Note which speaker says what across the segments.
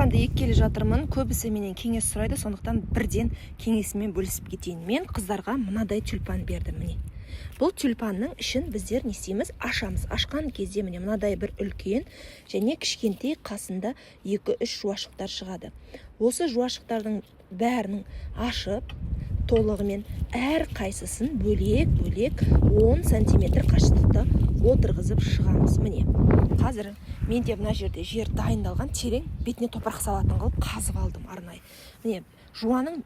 Speaker 1: Тюльпанды еккелі жатырмын. Көбісі менен кеңес сұрайды, сондықтан бірден кеңесіммен бөлісіп кетейін. Мен қыздарға мынадай тюльпан бердім, міне. Бұл тюльпанның ішін біздер не істейміз? Ашамыз. Ашқан кезде міне мынадай бір үлкен және кішкентай қасында 2-3 жуашықтар шығады. Осы жуашықтардың бәрінің ашып, толығымен әр қайсысын бөлек-бөлек 10 сантиметр қашықтықта отырғызып шығамыз. Міне, қазір менде мына жерде жер дайындалған, терең, бетіне топырақ салатын қылып қазып алдым арнайы. Міне, жуаның,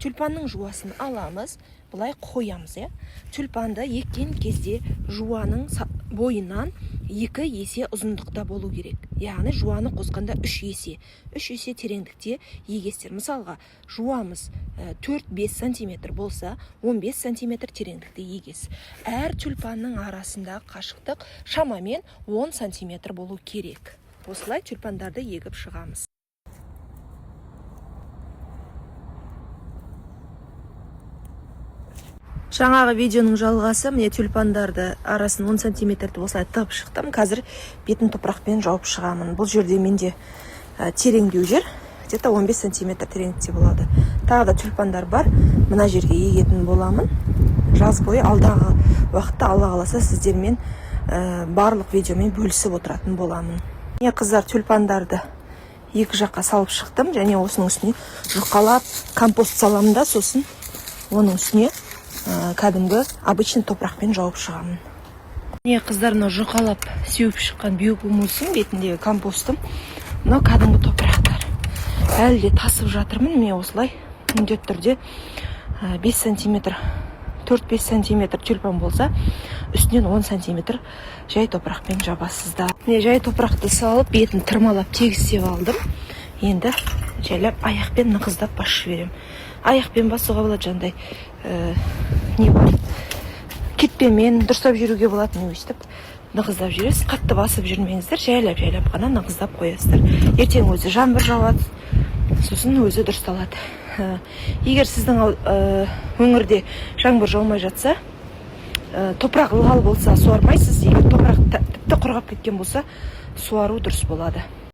Speaker 1: тюльпанның жуасын аламыз, былай қоямыз, иә. Тюльпанды еккен кезде жуаның бойынан 2 есе ұзындықта болу керек, яғни жуаны қосқанда 3 есе, 3 есе тереңдікте егесіздер. Мысалға, жуамыз 4-5 сантиметр болса, 15 сантиметр тереңдікте егесіз. Әр тюльпанның арасындағы қашықтық шамамен 10 сантиметр болу керек. Осылай тюльпандарды егіп шығамыз. Жаңағы видеоның жалғасы. Міне, тюльпандарды арасын 10 сантиметрді осылай тығып шықтым. Қазір бетін топырақпен жауып шығамын. Бұл жерде менде тереңдеу жер, где-то 15 сантиметр тереңдікте болады. Тағы да тюльпандар бар, мына жерге егетін боламын жаз бойы. Алдағы уақытта, Алла қаласа, сіздермен барлық видеомен бөлісіп отыратын боламын. Міне, қыздар, тюльпандарды екі жаққа салып шықтым және осының үстіне жұқалап компост саламын да, сосын оның үстіне кәдімгі обычный топырақпен жауып шығамын. Міне, қыздар, мынау жұқалап сеуіп шыққан биогумусым, бетіндегі компостым, мынау кәдімгі топырақтар. Әлі де тасып жатырмын. Міне, осылай міндетті түрде 5 сантиметр, 4-5 сантиметр тюльпан болса, үстінен 10 сантиметр жай топырақпен жабасыздар. Міне, жай топырақты салып, бетін тырмалап, тегістеп алдым. Енді жайлап аяқпен нығыздап басып жіберемін. Аяқпен басуға болады, жаңағыдай не бар, кетпенмен дұрыстап жүруге болады. Міне, өйстіп нығыздап жібересіз. Қатты басып жүрмеңіздер, жайлап жайлап қана нығыздап қоясыздар. Ертең өзі жаңбыр жауады, сосын өзі дұрысталады. Егер сіздің өңірде жаңбыр жаумай жатса, топырақ ылғал болса, суармайсыз. Егер топырақ тіпті құрғап кеткен болса, суару дұрыс болады.